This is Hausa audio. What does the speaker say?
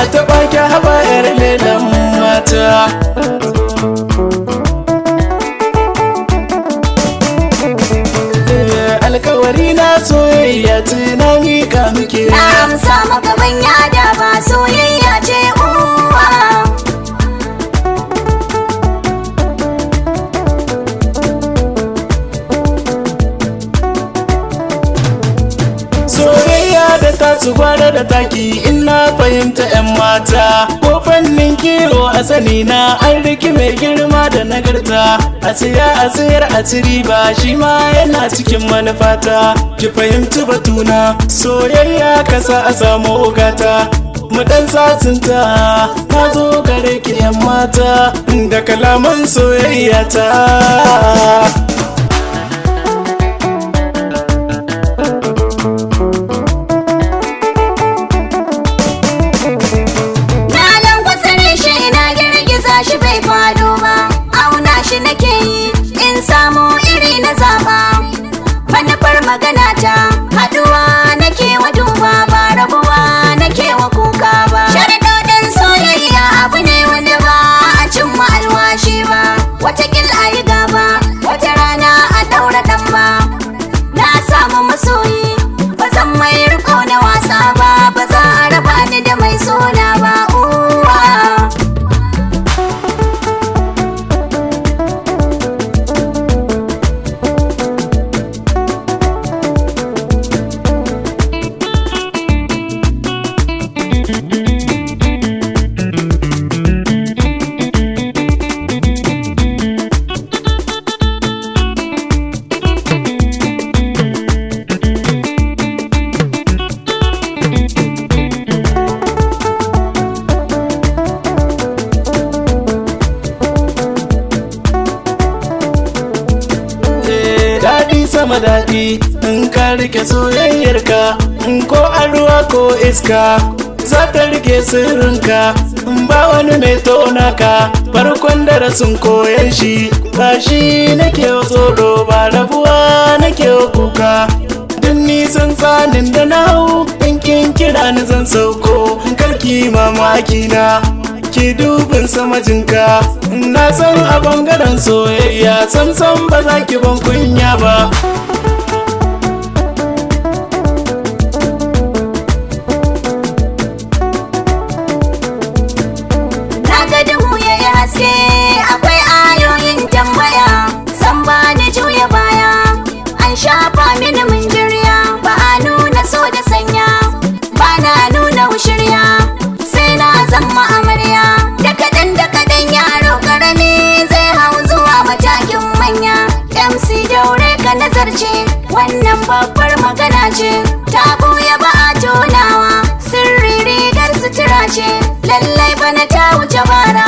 A taɓa ki haba yar lelan mata. Alkawari na soyayya ce na miƙa miki. Na amsa maka ban yada ba, soyayya ce uwa. Soyayya da tasu gwara da taki in na fahimta 'yan mata. Ko fannin kiwo a sani na an riki mai girma da nagarta. A siya a sayar a ci riba shi ma yana cikin manufata. Ki fahimci batuna, soyayya kasa a samu ogata. Mu dan sasinta, na zo gare ki 'yan mata da kalaman soyayya ta. Na lankwasa shi ina girgiza shi bai fado ba. Auna shi nake yi in samu iri na zaba. Manufar magana ta haduwa nake wa duba ba rabuwa nake wa kuka ba. Sharadodin soyayya abu ne wanda ba a cimma alwashi ba. Watakil a yi gaba, wata rana a daura ɗan ba. Na samu masoyi, ba zan mai riko na wasa ba, ba za a raba ni da mai sona ba. Uwa. Daɗi sama daɗi in ka rike soyayyarka, in ko a ruwa ko iska za ta rike sirrinka, in ba wani mai tona ka. Farkon darasin koyan shi ba shi nake wa tsoro ba, rabuwa nake wa kuka. Duk nisan tsanin da na hau in kin kira ni zan sauko. In karki mamaki na ki dubin sama jinka, na san a bangaren soyayya samsam ba za ki ban kunya ba. Na ga duhu ya yi haske, akwai ayoyin tambaya. San ba ni juya baya, an shafa mini mun jirya. Ba a nuna so da sanya, ba na nuna wushirya. Sai na zama amarya, da kaɗan da kaɗan yaro ƙarami zai hau zuwa matakin manya. MC daure ka nazarce, wannan babbar magana ce. Ta buya ba a tonawa, sirri rigar sutura ce. Lallai bana ta wuce bara.